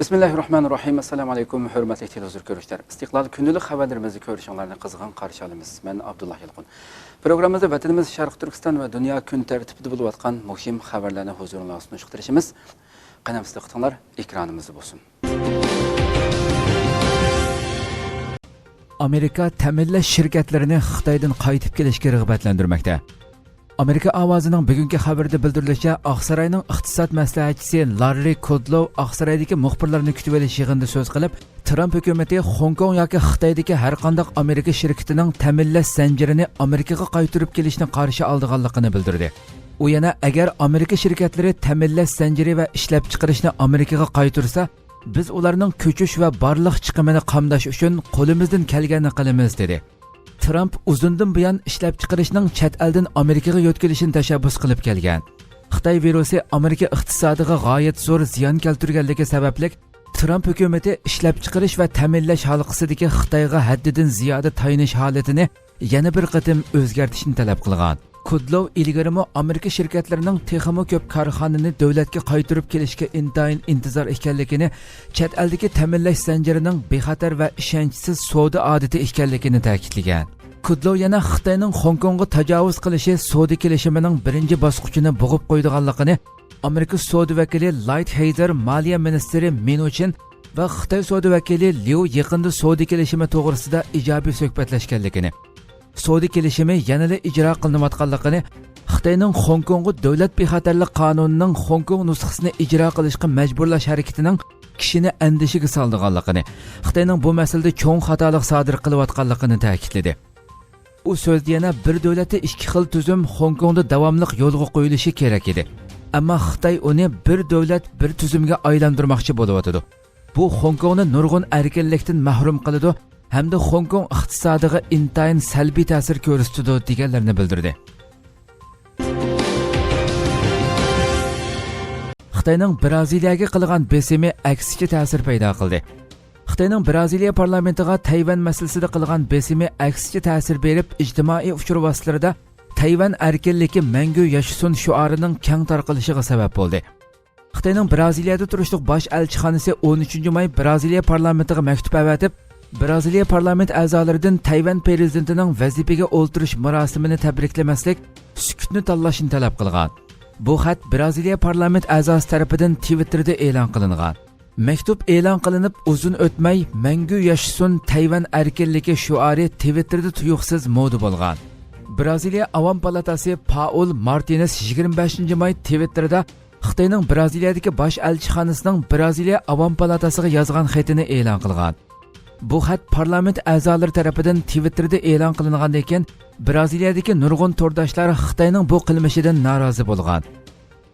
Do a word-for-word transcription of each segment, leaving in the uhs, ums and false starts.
بىسمىللاھىررەھمانىررەھىم. ئەسسالامۇ ئەلەيكۇم، ھۆرمەتلىك تېلېۋىزور كۆرۈشلەر. ئىستىقلال كۈندىلىك خەۋەرلىرىمىزنى كۆرۈشۈڭلارنى قىزغىن قارشى ئالىمىز. مەن ئابدۇللا يالقۇن. پروگراممىمىزدا ۋەتىنىمىز شەرقىي تۈركىستان ۋە دۇنيا كۈن تەرتىپىدە بولۇۋاتقان مۇھىم خەۋەرلەرنى ھۇزۇرۇڭلارغا سۇنۇشقا تىرىشىمىز. قېنى، دىققىتىڭلار ئېكرانىمىزدا بولسۇن. ئامېرىكا تەمىنلەش شىركەتلىرىنى خىتايدىن قايتىپ كېلىشكە رىغبەتلەندۈرمەكتە. ئامېرىكا ئاۋازىنىڭ بۈگۈنكى خەۋىرىدە بىلدۈرۈلۈشىچە، ئاقساراينىڭ ئىقتىساد مەسلىھەتچىسى لاررى كودلوۋ ئاقسارايدىكى مۇخبىرلارنى كۈتۈۋېلىش يىغىنىدا سۆز قىلىپ، ترامپ ھۆكۈمىتى خوڭكوڭ ياكى خىتايدىكى ھەرقانداق ئامېرىكا شىركىتىنىڭ تەمىنلەش زەنجىرىنى ئامېرىكىغا قايتۇرۇپ كېلىشنى قارشى ئالىدىغانلىقىنى بىلدۈردى. ئۇ يەنە، ئەگەر ئامېرىكا شىركەتلىرى تەمىنلەش زەنجىرى ۋە ئىشلەپچىقىرىشنى ئامېرىكىغا قايتۇرسا، بىز ئۇلارنىڭ كۆچۈش ۋە بارلىق چىقىمىنى قامداش ئۈچۈن قولىمىزدىن كەلگەننى قىلىمىز، دېدى. ترامپ ئۇزۇندىن بۇيان ئىشلەپچىقىرىشنىڭ چەت ئەلدىن ئامېرىكىغا يۆتكىلىشىنى تەشەببۇس قىلىپ كەلگەن. خىتاي ۋىرۇسى ئامېرىكا ئىقتىسادىغا غايەت زور زىيان كەلتۈرگەنلىكى سەۋەبلىك، ترامپ ھۆكۈمىتى ئىشلەپچىقىرىش ۋە تەمىنلەش ھالقىسىدىكى خىتايغا ھەددىدىن زىيادە تايىنىش ھالىتىنى يەنە بىر قېتىم ئۆزگەرتىشنى تەلەپ قىلغان. كودلوۋ ئىلگىرىمۇ ئامېرىكا شىركەتلىرىنىڭ تېخىمۇ كۆپ كارخانىنى دۆلەتكە قايتۇرۇپ كېلىشكە ئىنتايىن ئىنتىزار ئىكەنلىكىنى، چەت ئەلدىكى تەمىنلەش زەنجىرىنىڭ بىخەتەر ۋە ئىشەنچسىز سودا ئادىتى ئىكەنلىكىنى تەكىتلىگەن. كودلوۋ يەنە خىتاينىڭ خوڭكوڭغا تاجاۋۇز قىلىشى سودا كېلىشىمىنىڭ بىرىنچى باسقۇچىنى بوغۇپ قويىدىغانلىقىنى، ئامېرىكا سودا ۋەكىلى لايت ھېيزېر، مالىيە مىنىستىرى مىن ئۇچىن ۋە خىتاي سودا ۋەكىلى ليۇ يېقىندا سودا كېلىشىمى توغرىسىدا ئىجابىي سۆھبەتلەشكەنلىكىنى، سودا كېلىشىمى يەنىلا ئىجرا قىلىنىۋاتقانلىقىنى، خىتاينىڭ خوڭكوڭغا دۆلەت بىخەتەرلىك قانۇنىنىڭ خوڭكوڭ نۇسخىسىنى ئىجرا قىلىشقا مەجبۇرلاش ھەرىكىتىنىڭ كىشىنى ئەندىشىگە سالىدىغانلىقىنى، خىتاينىڭ بۇ مەسىلىدە چوڭ خاتالىق سادىر قىلىۋاتقانلىقىنى تەكىتلىدى. ئۇ سۆزدە يەنە بىر دۆلەتتە ئىككى خىل تۈزۈم خوڭكوڭدا داۋاملىق يولغا قويۇلۇشى كېرەك ئىدى. ئەمما خىتاي ئۇنى بىر دۆلەت، بىر تۈزۈمگە ئايلاندۇرماقچى بولۇۋاتىدۇ. بۇ خوڭكوڭنى نۇرغۇن ئەركىنلىكتىن مەھرۇم قىلىدۇ ھەمدە خوڭكوڭ ئىقتىسادىغا ئىنتايىن سەلبىي تەسىر كۆرسىتىدۇ، دېگەنلەرنى بىلدۈردى. خىتاينىڭ برازىلىيەگە قىلغان بېسىمى ئەكسىچە تەسىر پەيدا قىلدى. خىتاينىڭ برازىلىيە پارلامېنتىغا تەيۋەن مەسىلىسىدە قىلغان بېسىمى ئەكسىچە تەسىر بېرىپ، ئىجتىمائىي ئۇچۇر ۋاسىتىلىرىدا «تەيۋەن ئەركىنلىكى مەڭگۈ ياشىسۇن» شوئارىنىڭ كەڭ تارقىلىشىغا سەۋەب بولدى. خىتاينىڭ برازىلىيەدە تۇرۇشلۇق باش ئەلچىخانىسى ئون ئۈچىنچى ماي برازىلىيە پارلامېنتىغا مەكتۇپ ئەۋەتىپ، برازىلىيە پارلامېنت ئەزالىرىدىن تەيۋەن پىرېزىدېنتىنىڭ ۋەزىپىگە ئولتۇرۇش مۇراسىمىنى تەبرىكلىمەسلىك، سۈكۈتنى تاللاشنى تەلەپ قىلغان. بۇ خەت برازىلىيە پارلامېنت ئەزاسى تەرىپىدىن تىۋىتتېردا ئېلان قىلىنغان. مەكتۇپ ئېلان قىلىنىپ ئۇزۇن ئۆتمەي، «مەڭگۈ ياشىسۇن تەيۋەن ئەركىنلىكى» شوئارى تىۋىتتېردا تۇيۇقسىز مودا بولغان. برازىلىيە ئاۋام پالاتاسى پائول مارتىنېس يىگىرمە بەشىنچى ماي تىۋىتتېردا خىتاينىڭ برازىلىيەدىكى باش ئەلچىخانىسىنىڭ برازىلىيە ئاۋام پالاتاسىغا يازغان خېتىنى ئېلان قىلغان. بۇ خەت پارلامېنت ئەزالىرى تەرىپىدىن تىۋىتتېردا ئېلان قىلىنغاندىن كېيىن، برازىلىيەدىكى نۇرغۇن تورداشلار خىتاينىڭ بۇ قىلمىشىدىن نارازى بولغان.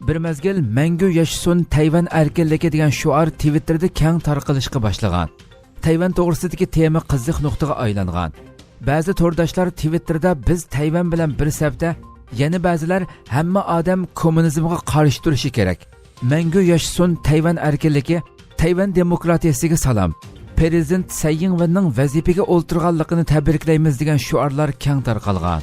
بىر مەزگىل «مەڭگۈ ياشىسۇن تەيۋەن ئەركىنلىكى» دېگەن شوئار تىۋىتتېردا كەڭ تارقىلىشقا باشلىغان. تەيۋەن توغرىسىدىكى تېما قىزىق نۇقتىغا ئايلانغان. بەزى تورداشلار تىۋىتتېردا «بىز تەيۋەن بىلەن بىر سەپتە»، يەنە بەزىلەر «ھەممە ئادەم كوممۇنىزمغا قارشى تۇرۇشى كېرەك»، «مەڭگۈ ياشىسۇن تەيۋەن ئەركىنلىكى»، «تەيۋەن دېموكراتىيىسىگە سالام»، «پىرېزىدېنت سەي يىڭۋېننىڭ ۋەزىپىگە ئولتۇرغانلىقىنى تەبرىكلەيمىز» دېگەن شوئارلار كەڭ تارقالغان.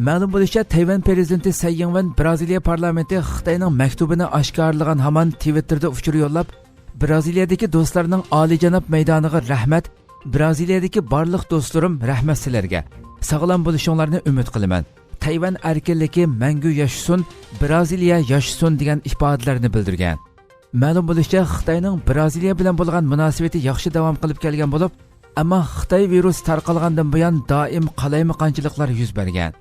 مەلۇم بولۇشىچە، تەيۋەن پىرېزىدېنتى سەي يىڭۋېن برازىلىيە پارلامېنتى خىتاينىڭ مەكتۇبىنى ئاشكارىلىغان ھامان تىۋىتتېردا ئۇچۇر يوللاپ، «برازىلىيەدىكى دوستلارنىڭ ئالىيجاناب مەيدانىغا رەھمەت، برازىلىيەدىكى بارلىق دوستلىرىم، رەھمەت سىلەرگە. ساغلام بولۇشۇڭلارنى ئۈمىد قىلىمەن. تەيۋەن ئەركىنلىكى مەڭگۈ ياشىسۇن، برازىلىيە ياشىسۇن» دېگەن ئىپادىلەرنى بىلدۈرگەن. مەلۇم بولۇشىچە، خىتاينىڭ برازىلىيە بىلەن بولغان مۇناسىۋىتى ياخشى داۋام قىلىپ كەلگەن بولۇپ، ئەمما خىتاي ۋىرۇسى تارقالغاندىن بۇيان دائىم قالايمىقانچىلىقلار يۈز بەرگەن.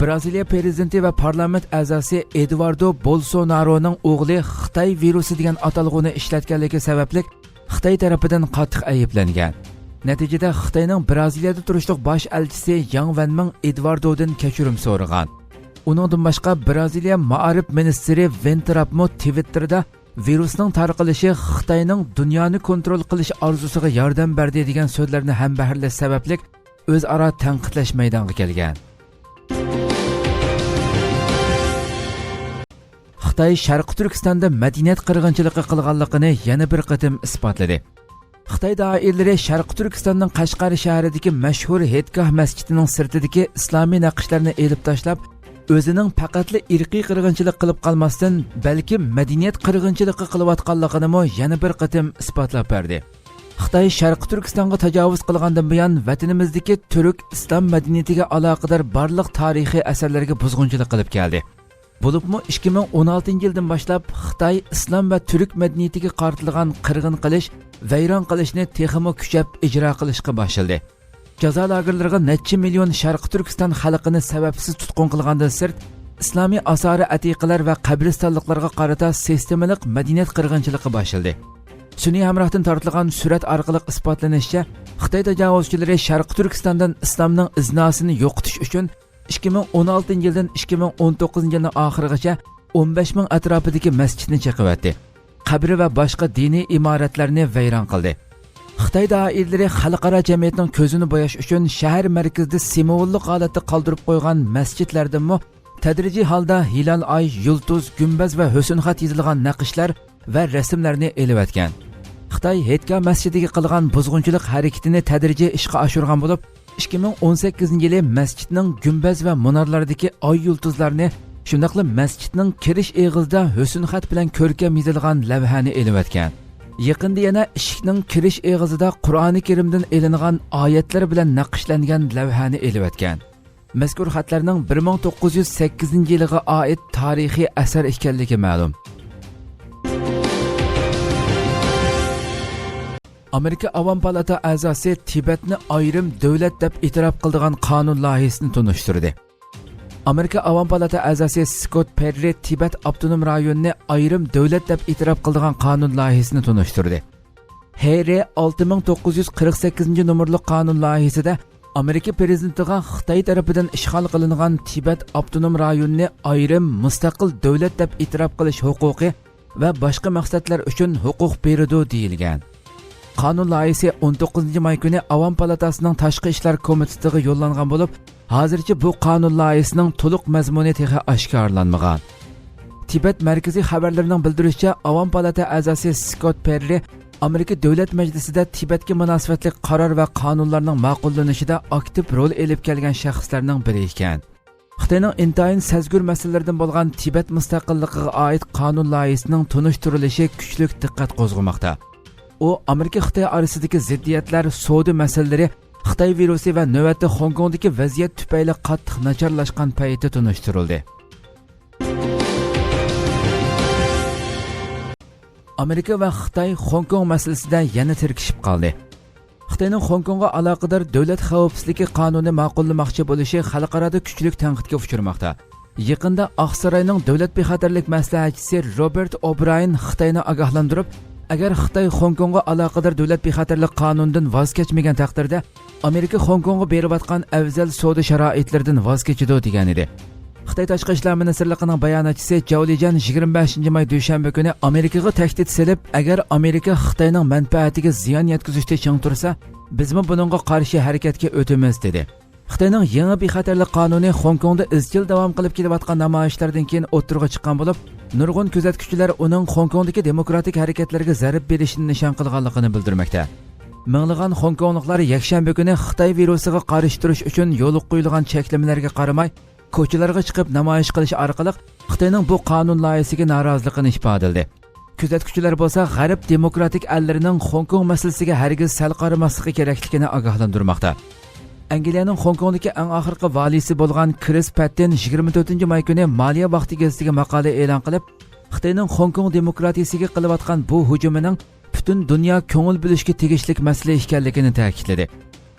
برازىلىيە پىرېزىدېنتى ۋە پارلامېنت ئەزاسى ئېدۋاردو بولسونارونىڭ ئوغلى خىتاي ۋىرۇسى دېگەن ئاتالغۇنى ئىشلەتكەنلىكى سەۋەبلىك خىتاي تەرىپىدىن قاتتىق ئەيىبلەنگەن. نەتىجىدە، خىتاينىڭ برازىلىيەدە تۇرۇشلۇق باش ئەلچىسى ياڭ ۋەنمىڭ ئېدۋاردودىن كەچۈرۈم سورىغان. ئۇنىڭدىن باشقا، برازىلىيە مائارىپ مىنىستىرى ۋېنترابمۇ تىۋىتتېردا ۋىرۇسنىڭ تارقىلىشى خىتاينىڭ دۇنيانى كونترول قىلىش ئارزۇسىغا ياردەم بەردى دېگەن سۆزلەرنى ھەمبەھىرلەش سەۋەبلىك ئۆزئارا تەنقىدلەش مەيدانغا كەلگەن. خىتاي شەرقىي تۈركىستاندا مەدەنىيەت قىرغىنچىلىقى قىلغانلىقىنى يەنە بىر قېتىم ئىسپاتلىدى. خىتاي دائىرىلىرى شەرقىي تۈركىستاننىڭ قەشقەر شەھىرىدىكى مەشھۇر ھېيتگاھ مەسچىتىنىڭ سىرتىدىكى ئىسلامىي نەقىشلەرنى ئېلىپ تاشلاپ، ئۆزىنىڭ پەقەتلا ئىرقىي قىرغىنچىلىق قىلىپ قالماستىن، بەلكى مەدەنىيەت قىرغىنچىلىقى قىلىۋاتقانلىقىنىمۇ يەنە بىر قېتىم ئىسپاتلاپ بەردى. خىتاي شەرقىي تۈركىستانغا تاجاۋۇز قىلغاندىن بۇيان، ۋەتىنىمىزدىكى تۈرك ئىسلام مەدەنىيىتىگە ئالاقىدار بارلىق تارىخىي ئەسەرلەرگە بۇزغۇنچىلىق قىلىپ كەلدى. بولۇپمۇ ئىككى مىڭ ئون ئالتىنچى يىلدىن باشلاپ خىتاي ئىسلام ۋە تۈرك مەدەنىيىتىگە قارىتىلغان قىرغىن قىلىش، ۋەيران قىلىشنى تېخىمۇ كۈچەپ ئىجرا قىلىشقا باشلىدى. جازا لاگېرلىرىغا نەچچە مىليون شەرقىي تۈركىستان خەلقىنى سەۋەبسىز تۇتقۇن قىلغاندىن سىرت، ئىسلامىي ئاسارە ئەتىقىلەر ۋە قەبرىستانلىقلارغا قارىتا سىستېمىلىق مەدەنىيەت قىرغىنچىلىقى باشلىدى. سۈنئىي ھەمراھتىن تارتىلغان سۈرەت ئارقىلىق ئىسپاتلىنىشىچە، خىتاي تاجاۋۇزچىلىرى شەرقىي تۈركىستاندىن ئىسلامنىڭ ئىزناسىنى يوقىتىش ئۈچۈن، ئىككى مىڭ ئون ئالتىنچى يىلدىن ئىككى مىڭ ئون توققۇزىنچى يىلنىڭ ئاخىرىغىچە ئون بەش مىڭ ئەتراپىدىكى مەسچىتنى چېقىۋەتتى. قەبرە ۋە باشقا دىنىي ئىمارەتلەرنى ۋەيران قىلدى. خىتاي دائىرىلىرى خەلقئارا جەمئىيەتنىڭ كۆزىنى بوياش ئۈچۈن شەھەر مەركىزىدە سىمۋوللۇق ھالەتتە قالدۇرۇپ قويغان مەسچىتلەردىنمۇ تەدرىجىي ھالدا ھىلال ئاي، يۇلتۇز، گۈمبەز ۋە ھۆسن خەت يېزىلغان نەقىشلەر ۋە رەسىملەرنى ئېلىۋەتكەن. خىتاي ھېيتگاھ مەسچىتىگە قىلغان بۇزغۇنچىلىق ھەرىكىتىنى تەدرىجىي ئىشقا ئاشۇرغان بولۇپ، ئىككى مىڭ ئون سەككىزىنچى يىلى مەسچىتنىڭ گۈمبەز ۋە مۇنارلاردىكى ئاي يۇلتۇزلارنى، شۇنداقلا مەسچىتنىڭ كىرىش ئېغىزىدا ھۆسن خەت بىلەن كۆركەم يېزىلغان لەۋھەنى ئېلىۋەتكەن. يېقىندا يەنە ئىشىكنىڭ كىرىش ئېغىزىدا قۇرئانى كەرىمدىن ئېلىنغان ئايەتلەر بىلەن نەقىشلەنگەن لەۋھەنى ئېلىۋەتكەن. مەزكۇر خەتلەرنىڭ بىر مىڭ توققۇز يۈز سەككىزىنچى يىلىغا ئائىت تارىخىي ئەسەر ئىكەنلىكى مەلۇم. ئامېرىكا ئاۋام پالاتا ئەزاسى تىبەتنى ئايرىم دۆلەت دەپ ئېتىراپ قىلىدىغان قانۇن لايىھىسىنى تونۇشتۇردى. ئامېرىكا ئاۋام پالاتا ئەزاسى سكوت پېررى تىبەت ئاپتونوم رايونىنى ئايرىم دۆلەت دەپ ئېتىراپ قىلىدىغان قانۇن لايىھىسىنى تونۇشتۇردى. ھېررى ئالتە مىڭ توققۇز يۈز قىرىق سەككىزىنچى نومۇرلۇق قانۇن لايىھىسىدە ئامېرىكا پىرېزىدېنتىغا خىتاي تەرىپىدىن ئىشغال قىلىنغان تىبەت ئاپتونوم رايونىنى ئايرىم مۇستەقىل دۆلەت دەپ ئېتىراپ قىلىش ھوقۇقى ۋە باشقا مەقسەتلەر ئۈچۈن ھوقۇق بېرىدۇ دېيىلگەن. قانۇن لايىھىسى ئون توققۇزىنچى ماي كۈنى ئاۋام پالاتاسىنىڭ تاشقى ئىشلار كومىتېتىغا يوللانغان بولۇپ، ھازىرچە بۇ قانۇن لايىھىسىنىڭ تولۇق مەزمۇنى تېخى ئاشكارىلانمىغان. تىبەت مەركىزىي خەۋەرلىرىنىڭ بىلدۈرۈشىچە، ئاۋام پالاتا ئەزاسى سكوت پېررى ئامېرىكا دۆلەت مەجلىسىدە تىبەتكە مۇناسىۋەتلىك قارار ۋە قانۇنلارنىڭ ماقۇللىنىشىدا ئاكتىپ رول ئېلىپ كەلگەن شەخسلەرنىڭ بىرى ئىكەن. خىتاينىڭ ئىنتايىن سەزگۈر مەسىلىلىرىدىن بولغان تىبەت مۇستەقىللىقىغا ئائىت قانۇن لايىھىسىنىڭ تونۇشتۇرۇلۇشى كۈچلۈك دىققەت قوزغىماقتا. ئۇ ئامېرىكا خىتاي ئارىسىدىكى زىددىيەتلەر، سودا مەسىلىلىرى، خىتاي ۋىرۇسى ۋە نۆۋەتتە خوڭكوڭدىكى ۋەزىيەت تۈپەيلى قاتتىق ناچارلاشقان پەيتتە تونۇشتۇرۇلدى. ئامېرىكا ۋە خىتاي خوڭكوڭ مەسىلىسىدە يەنە تىركىشىپ قالدى. خىتاينىڭ خوڭكوڭغا ئالاقىدار دۆلەت خەۋپسىزلىكى قانۇنى ماقۇللىماقچى بولۇشى خەلقئارادا كۈچلۈك تەنقىدكە ئۇچرىماقتا. يېقىندا ئاقساراينىڭ دۆلەت بىخەتەرلىك مەسلىھەتچىسى روبېرت ئوبراين خىتاينى ئاگاھلاندۇرۇپ، ئەگەر خىتاي خوڭكوڭغا ئالاقىدار دۆلەت بىخەتەرلىك قانۇنىدىن ۋاز كەچمىگەن تەقدىردە، ئامېرىكا خوڭكوڭغا بېرىۋاتقان ئەۋزەل سودا شارائىتلىرىدىن ۋاز كېچىدۇ، دېگەنىدى. خىتاي تاشقى ئىشلار مىنىستىرلىقىنىڭ باياناتچىسى جاۋ لىجيەن يىگىرمە بەشىنچى ماي دۈشەنبە كۈنى ئامېرىكىغا تەھدىت سېلىپ، ئەگەر ئامېرىكا خىتاينىڭ مەنپەئەتىگە زىيان يەتكۈزۈشتە چىڭ تۇرسا، بىزمۇ بۇنىڭغا قارشى ھەرىكەتكە ئۆتىمىز، دېدى. خىتاينىڭ يېڭى بىخەتەرلىك قانۇنى خوڭكوڭدا ئىزچىل داۋام قىلىپ كېلىۋاتقان نامايىشلاردىن كېيىن ئوتتۇرىغا چىققان بولۇپ، نۇرغۇن كۆزەتكۈچىلەر ئۇنىڭ خوڭكوڭدىكى دېموكراتىك ھەرىكەتلەرگە زەربە بېرىشىنى نىشان قىلغانلىقىنى بىلدۈرمەكتە. مىڭلىغان خوڭكوڭلۇقلار يەكشەنبە كۈنى خىتاي ۋىرۇسىغا قارشى تۇرۇش ئۈچۈن يولغا قويۇلغان چەكلىمىلەرگە قارىماي، كوچىلارغا چىقىپ نامايىش قىلىش ئارقىلىق خىتاينىڭ بۇ قانۇن لايىھىسىگە نارازىلىقىنى ئىپادىلىدى. كۆزەتكۈچىلەر بولسا غەرب دېموكراتىك ئەللىرىنىڭ خوڭكوڭ مەسىلىسىگە ھەرگىز سەل قارىماسلىقى كېرەكلىكىنى ئاگاھلاندۇرماقتا. ئەنگلىيەنىڭ خوڭكوڭدىكى ئەڭ ئاخىرقى ۋالىيسى بولغان كرىس پەتتىن يىگىرمە تۆتىنچى ماي كۈنى مالىيە ۋاقتى گېزىتىگە ماقالە ئېلان قىلىپ، خىتاينىڭ خوڭكوڭ دېموكراتىيىسىگە قىلىۋاتقان بۇ ھۇجۇمىنىڭ پۈتۈن دۇنيا كۆڭۈل بۆلۈشكە تېگىشلىك مەسىلە ئىكەنلىكىنى تەكىتلىدى.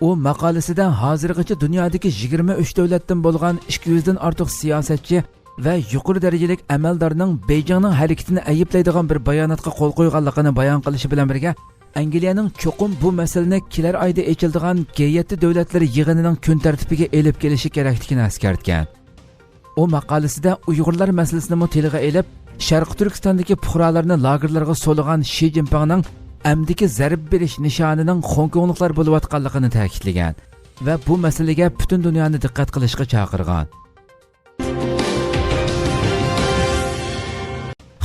ئۇ ماقالىسىدە ھازىرغىچە دۇنيادىكى يىگىرمە ئۈچ دۆلەتتىن بولغان ئىككى يۈزدىن ئارتۇق سىياسەتچى ۋە يۇقىرى دەرىجىلىك ئەمەلدارنىڭ بېيجىڭنىڭ ھەرىكىتىنى ئەيىبلەيدىغان بىر باياناتقا قول قويغانلىقىنى بايان قىلىشى بىلەن بىرگە، ئەنگلىيەنىڭ چوقۇم بۇ مەسىلىنى كېلەر ئايدا ئېچىلىدىغان جى يەتتە دۆلەتلىرى يىغىنىنىڭ كۈن تەرتىپىگە ئېلىپ كېلىشى كېرەكلىكىنى ئەسكەرتكەن. ئۇ ماقالىسىدە ئۇيغۇرلار مەسىلىسىنىمۇ تىلغا ئېلىپ، شەرقىي تۈركىستاندىكى پۇقرالارنى لاگېرلارغا سولىغان شى جىنپىڭنىڭ ئەمدىكى زەربە بېرىش نىشانىنىڭ خوڭكوڭلۇقلار بولۇۋاتقانلىقىنى تەكىتلىگەن ۋە بۇ مەسىلىگە پۈتۈن دۇنيانى دىققەت قىلىشقا چاقىرغان.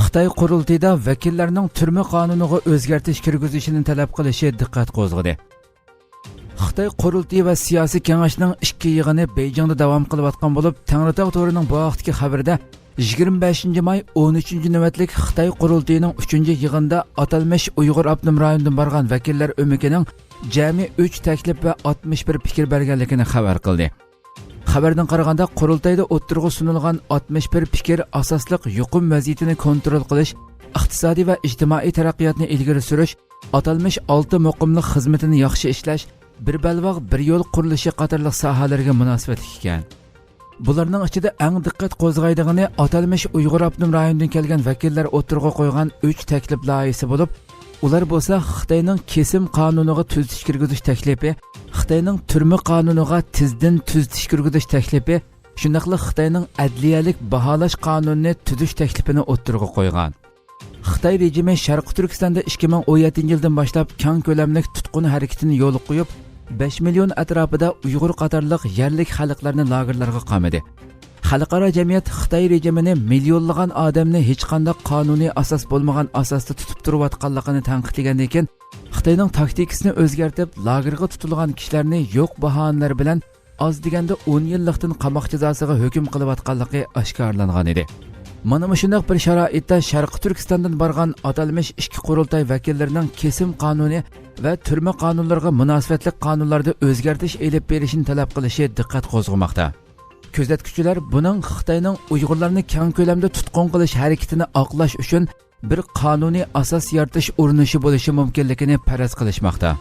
خىتاي قۇرۇلتىيىدا ۋەكىللەرنىڭ تۈرمە قانۇنىغا ئۆزگەرتىش كىرگۈزۈشىنى تەلەپ قىلىشى دىققەت قوزغىدى. خىتاي قۇرۇلتىيى ۋە سىياسىي كېڭەشنىڭ ئىككى يىغىنى بېيجىڭدا داۋام قىلىۋاتقان بولۇپ، تەڭرىتاغ تورىنىڭ بۇ ھەقتىكى خەۋىرىدە يىگىرمە بەشىنچى ماي ئون ئۈچىنچى نۆۋەتلىك خىتاي قۇرۇلتىيىنىڭ ئۈچىنچى يىغىنىدا ئاتالمىش ئۇيغۇر ئاپتونوم رايونىدىن بارغان ۋەكىللەر ئۆمىكىنىڭ جەمئىي ئۈچ تەكلىپ ۋە ئاتمىش بىر پىكىر بەرگەنلىكىنى خەۋەر قىلدى. خەۋەردىن قارىغاندا، قۇرۇلتايدا ئوتتۇرىغا سۇنۇلغان ئاتمىش بىر پىكىر ئاساسلىق يۇقۇم ۋەزىيىتىنى كونترول قىلىش، ئىقتىسادىي ۋە ئىجتىمائىي تەرەققىياتنى ئىلگىرى سۈرۈش، ئاتالمىش ئالتە مۇقىملىق خىزمىتىنى ياخشى ئىشلەش، بىر بەلباغ، بىر يول قۇرۇلۇشى قاتارلىق ساھەلەرگە مۇناسىۋەتلىك ئىكەن. بۇلارنىڭ ئىچىدە ئەڭ دىققەت قوزغايدىغىنى ئاتالمىش ئۇيغۇر ئاپتونوم رايونىدىن كەلگەن ۋەكىللەر ئوتتۇرىغا قويغان ئۈچ تەكلىپ لايىھىسى بولۇپ، ئۇلار بولسا خىتاينىڭ كېسىم قانۇنىغا تۈزىتىش كىرگۈزۈش تەكلىپى، خىتاينىڭ تۈرمە قانۇنىغا تېزدىن تۈزىتىش كىرگۈزۈش تەكلىپى، شۇنداقلا خىتاينىڭ ئەدلىيەلىك باھالاش قانۇنىنى تۈزۈش تەكلىپىنى ئوتتۇرىغا قويغان. خىتاي رېجىمى شەرقىي تۈركىستاندا ئىككى مىڭ ئون يەتتىنچى يىلدىن باشلاپ كەڭ كۆلەملىك تۇتقۇن ھەرىكىتىنى يولغا قويۇپ، بەش مىليون ئەتراپىدا ئۇيغۇر قاتارلىق يەرلىك خەلقلەرنى لاگېرلارغا قامىدى. خەلقئارا جەمئىيەت خىتاي رېجىمىنى مىليونلىغان ئادەمنى ھېچقانداق قانۇنىي ئاساس بولمىغان ئاساستا تۇتۇپ تۇرۇۋاتقانلىقىنى تەنقىدلىگەندىن كېيىن، خىتاينىڭ تاكتىكىسىنى ئۆزگەرتىپ، لاگېرغا تۇتۇلغان كىشىلەرنى يوق باھانىلەر بىلەن ئاز دېگەندە ئون يىللىقتىن قاماق جازاسىغا ھۆكۈم قىلىۋاتقانلىقى ئاشكارىلانغان ئىدى. مانا مۇشۇنداق بىر شارائىتتا شەرقىي تۈركىستاندىن بارغان ئاتالمىش ئىككى قۇرۇلتاي ۋەكىللىرىنىڭ كېسىم قانۇنى ۋە تۈرمە قانۇنلىرىغا مۇناسىۋەتلىك قانۇنلاردا ئۆزگەرتىش ئېلىپ بېرىشنى تەلەپ قىلىشى دىققەت قوزغىماقتا. كۆزەتكۈچىلەر بۇنىڭ خىتاينىڭ ئۇيغۇرلارنى كەڭ كۆلەمدە تۇتقۇن قىلىش ھەرىكىتىنى ئاقلاش ئۈچۈن بىر قانۇنىي ئاساس يارىتىش ئۇرۇنۇشى بولۇشى مۇمكىنلىكىنى پەرەز قىلىشماقتا.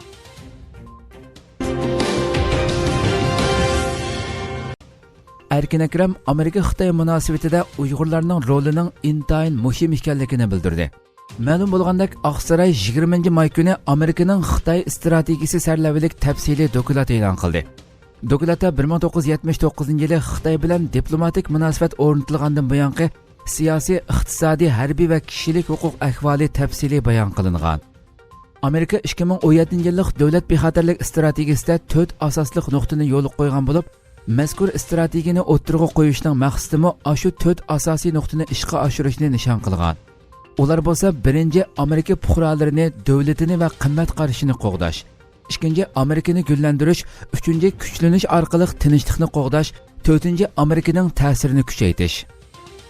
ئەركىن ئەكرەم ئامېرىكا-خىتاي مۇناسىۋىتىدە ئۇيغۇرلارنىڭ رولىنىڭ ئىنتايىن مۇھىم ئىكەنلىكىنى بىلدۈردى. مەلۇم بولغاندەك، ئاقساراي يىگىرمىنچى ماي كۈنى ئامېرىكىنىڭ خىتاي ئىستراتېگىيىسى سەرلەۋھىلىك تەپسىلىي دوكلات ئېلان قىلدى. دوكلاتتا بىر مىڭ توققۇز يۈز يەتمىش توققۇزىنچى يىلى خىتاي بىلەن دىپلوماتىك مۇناسىۋەت ئورنىتىلغاندىن بۇيانقى سىياسىي، ئىقتىسادىي، ھەربىي ۋە كىشىلىك ھوقۇق ئەھۋالى تەپسىلىي بايان قىلىنغان. ئامېرىكا ئىككى مىڭ ئون يەتتىنچى يىللىق دۆلەت بىخەتەرلىك ئىستراتېگىيىسىدە تۆت ئاساسلىق نۇقتىنى يولغا قويغان بولۇپ، مەزكۇر ئىستراتېگىيىنى ئوتتۇرىغا قويۇشنىڭ مەقسىتىمۇ ئاشۇ تۆت ئاساسىي نۇقتىنى ئىشقا ئاشۇرۇشنى نىشان قىلغان. ئۇلار بولسا، بىرىنچى، ئامېرىكا پۇقرالىرىنى، دۆلىتىنى ۋە قىممەت قارىشىنى قوغداش. ئىككىنچى، ئامېرىكىنى گۈللەندۈرۈش. ئۈچىنچى، كۈچلىنىش ئارقىلىق تىنچلىقنى قوغداش. تۆتىنچى، ئامېرىكىنىڭ تەسىرىنى كۈچەيتىش.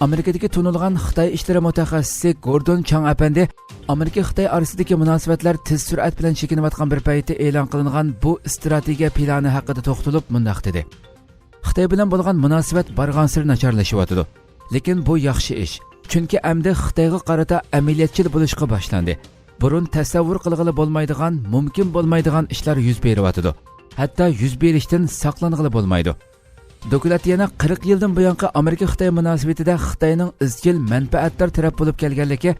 ئامېرىكىدىكى تونۇلغان خىتاي ئىشلىرى مۇتەخەسسىسى گوردون چاڭ ئەپەندى ئامېرىكا-خىتاي ئارىسىدىكى مۇناسىۋەتلەر تېز سۈرئەت بىلەن چېكىنىۋاتقان بىر پەيتتە ئېلان قىلىنغان بۇ ئىستراتېگىيە پىلانى ھەققىدە توختىلىپ مۇنداق دېدى: خىتاي بىلەن بولغان مۇناسىۋەت بارغانسېرى ناچارلىشىۋاتىدۇ. لېكىن بۇ ياخشى ئىش. چۈنكى ئەمدى خىتايغا قارىتا ئەمەلىيەتچىل بولۇشقا باشلاندى. بۇرۇن تەسەۋۋۇر قىلغىلى بولمايدىغان، مۇمكىن بولمايدىغان ئىشلار يۈز بېرىۋاتىدۇ. ھەتتا يۈز بېرىشتىن ساقلانغىلى بولمايدۇ. دوكلات يەنە قىرىق يىلدىن بۇيانقى ئامېرىكا-خىتاي مۇناسىۋىتىدە خىتاينىڭ ئىزچىل مەنپەئەتدار تەرەپ بولۇپ كەلگەنلىكى،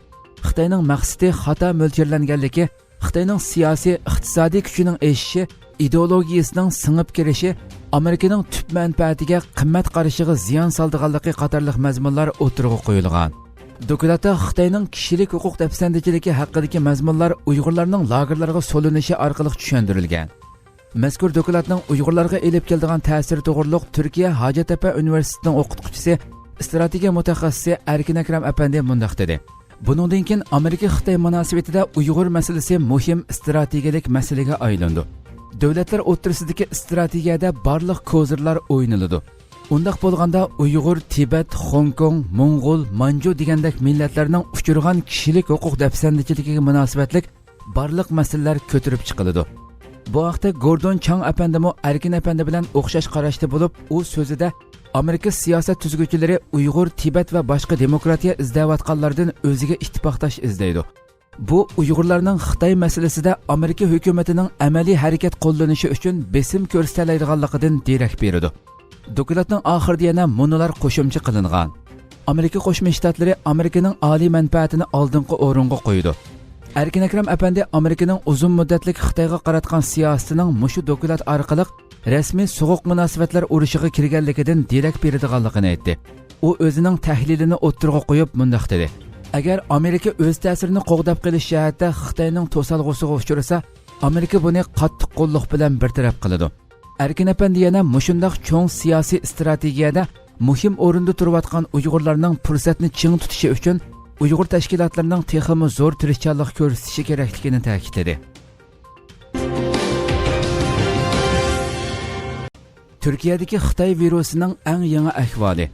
خىتاينىڭ مەقسىتى خاتا مۆلچەرلەنگەنلىكى، خىتاينىڭ سىياسىي، ئىقتىسادىي كۈچىنىڭ ئېشىشى، ئىدېئولوگىيىسىنىڭ سىڭىپ كىرىشى ئامېرىكىنىڭ تۈپ مەنپەئەتىگە، قىممەت قارىشىغا زىيان سالىدىغانلىقى قاتارلىق مەزمۇنلار ئوتتۇرىغا قويۇلغان. دوكلاتتا خىتاينىڭ كىشىلىك ھوقۇق دەپسەندىچىلىكى ھەققىدىكى مەزمۇنلار ئۇيغۇرلارنىڭ لاگېرلارغا سولىنىشى ئارقىلىق چۈشەندۈرۈلگەن. مەزكۇر دوكلاتنىڭ ئۇيغۇرلارغا ئېلىپ كېلىدىغان تەسىرى توغرۇلۇق تۈركىيە ھاجەتتەپە ئۇنىۋېرسىتېتىنىڭ ئوقۇتقۇچىسى، ئىستراتېگىيە مۇتەخەسسىسى ئەركىن ئەكرەم ئەپەندى مۇنداق دېدى: بۇنىڭدىن كېيىن ئامېرىكا-خىتاي مۇناسىۋىتىدە ئۇيغۇر مەسىلىسى مۇھىم ئىستراتېگىيەلىك مەسىلىگە ئايلىنىدۇ. دۆلەتلەر ئوتتۇرىسىدىكى ئىستراتېگىيەدە بارلىق كوزىرلار ئوينىلىدۇ. ئۇنداق بولغاندا ئۇيغۇر، تىبەت، خوڭكوڭ، موڭغۇل، مانجۇ دېگەندەك مىللەتلەرنىڭ ئۇچرىغان كىشىلىك ھوقۇق دەپسەندىچىلىكىگە مۇناسىۋەتلىك بارلىق مەسىلىلەر كۆتۈرۈپ چىقىلىدۇ. بۇ ھەقتە گوردون چاڭ ئەپەندىمۇ ئەركىن ئەپەندى بىلەن ئوخشاش قاراشتا بولۇپ، ئۇ سۆزىدە ئامېرىكا سىياسەت تۈزگۈچىلىرى ئۇيغۇر، تىبەت ۋە باشقا دېموكراتىيە ئىزدەۋاتقانلاردىن ئۆزىگە ئىتتىپاقداش ئىزدەيدۇ. بۇ ئۇيغۇرلارنىڭ خىتاي مەسىلىسىدە ئامېرىكا ھۆكۈمىتىنىڭ ئەمەلىي ھەرىكەت قوللىنىشى ئۈچۈن بېسىم كۆرسىتەلەيدىغانلىقىدىن دېرەك بېرىدۇ. دوكلاتنىڭ ئاخىرىدا يەنە مۇنۇلار قوشۇمچە قىلىنغان: ئامېرىكا قوشما شتاتلىرى ئامېرىكىنىڭ ئالىي مەنپەئەتىنى ئالدىنقى ئورۇنغا قويىدۇ. ئەركىن ئەكرەم ئەپەندى ئامېرىكىنىڭ ئۇزۇن مۇددەتلىك خىتايغا قاراتقان سىياسىتىنىڭ مۇشۇ دوكلات ئارقىلىق رەسمىي سوغۇق مۇناسىۋەتلەر ئۇرۇشىغا كىرگەنلىكىدىن دېرەك بېرىدىغانلىقىنى ئېيتتى. ئۇ ئۆزىنىڭ تەھلىلىنى ئوتتۇرىغا قويۇپ مۇنداق دېدى: ئەگەر ئامېرىكا ئۆز تەسىرىنى قوغداپ قېلىش جەھەتتە خىتاينىڭ توسالغۇسىغا ئۇچرىسا، ئامېرىكا بۇنى قاتتىق قوللۇق بىلەن بىر تەرەپ قىلىدۇ. ئەركىن ئەپەندى يەنە مۇشۇنداق چوڭ سىياسىي ئىستراتېگىيەدە مۇھىم ئورۇندا تۇرۇۋاتقان ئۇيغۇرلارنىڭ پۇرسەتنى چىڭ تۇتۇشى ئۈچۈن ئۇيغۇر تەشكىلاتلىرىنىڭ تېخىمۇ زور تىرىشچانلىق كۆرسىتىشى كېرەكلىكىنى تەكىتلىدى. تۈركىيەدىكى خىتاي ۋىرۇسىنىڭ ئەڭ يېڭى ئەھۋالى.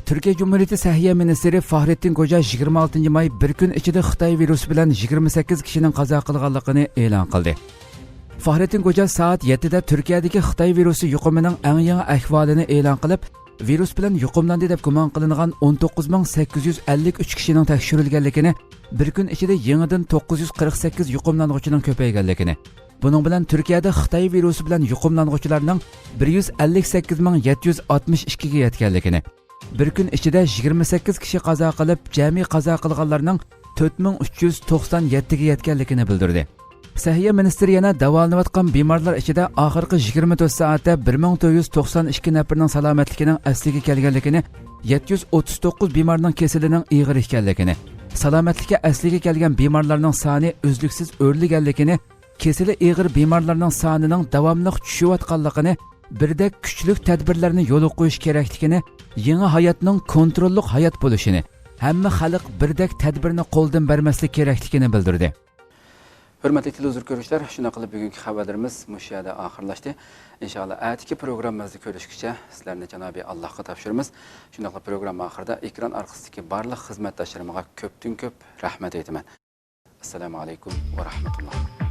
تۈركىيە جۇمھۇرىيىتى سەھىيە مىنىستىرى فاھرېتتىن گوجا يىگىرمە ئالتىنچى ماي بىر كۈن ئىچىدە خىتاي ۋىرۇسى بىلەن يىگىرمە سەككىز كىشىنىڭ قازا قىلغانلىقىنى ئېلان قىلدى. فاھرېتتىن گوجا سائەت يەتتىدە تۈركىيەدىكى خىتاي ۋىرۇسى يۇقۇمىنىڭ ئەڭ يېڭى ئەھۋالىنى ئېلان قىلىپ، ۋىرۇس بىلەن يۇقۇملاندى دەپ گۇمان قىلىنغان ئون توققۇز مىڭ سەككىز يۈز ئەللىك ئۈچ كىشىنىڭ تەكشۈرۈلگەنلىكىنى، بىر كۈن ئىچىدە يېڭىدىن توققۇز يۈز قىرىق سەككىز يۇقۇملانغۇچىنىڭ كۆپەيگەنلىكىنى، بۇنىڭ بىلەن تۈركىيەدە خىتاي ۋىرۇسى بىلەن يۇقۇملانغۇچىلارنىڭ بىر يۈز ئەللىك سەككىز مىڭ يەتتە يۈز ئاتمىش ئىككىگە يەتكەنلىكىنى، بىر كۈن ئىچىدە يىگىرمە سەككىز كىشى قازا قىلىپ، جەمئىي قازا قىلغانلارنىڭ تۆت مىڭ ئۈچ يۈز توقسان يەتتىگە يەتكەنلىكىنى بىلدۈردى. سەھىيە مىنىستىرى يەنە داۋالىنىۋاتقان بىمارلار ئىچىدە ئاخىرقى يىگىرمە تۆت سائەتتە بىر مىڭ تۆت يۈز توقسان ئىككى نەپىرنىڭ سالامەتلىكىنىڭ ئەسلىگە كەلگەنلىكىنى، يەتتە يۈز ئوتتۇز توققۇز بىمارنىڭ كېسىلىنىڭ ئېغىر ئىكەنلىكىنى، سالامەتلىككە ئەسلىگە كەلگەن بىمارلارنىڭ سانى ئۈزلۈكسىز ئۆرلىگەنلىكىنى، كېسىلى ئېغىر بىمارلارنىڭ سانىنىڭ داۋاملىق چۈشۈۋاتقانلىقىنى، بىردەك كۈچلۈك تەدبىرلەرنى يولغا قويۇش كېرەكلىكىنى، يېڭى ھاياتنىڭ كونتروللۇق ھايات بولۇشىنى، ھەممە خەلق بىردەك تەدبىرنى قولدىن بەرمەسلىك كېرەكلىكىنى بىلدۈردى. ھۆرمەتلىك تېلېۋىزور كۆرۈشلەر، شۇنداق قىلىپ بۈگۈنكى خەۋەرلىرىمىز مۇشۇ يەردە ئاخىرلاشتى. ئىنشائاللا، ئەتىكى پروگراممىمىزدا كۆرۈشكىچە سىلەرنى جانابى ئاللاھقا تاپشۇرىمىز. شۇنداقلا پروگرامما ئاخىرىدا ئېكران ئارقىسىدىكى بارلىق خىزمەتداشلىرىمغا كۆپتىن كۆپ رەھمەت ئېيتىمەن. ئەسسالامۇ ئەلەيكۇم ۋە رەھمەتۇللا.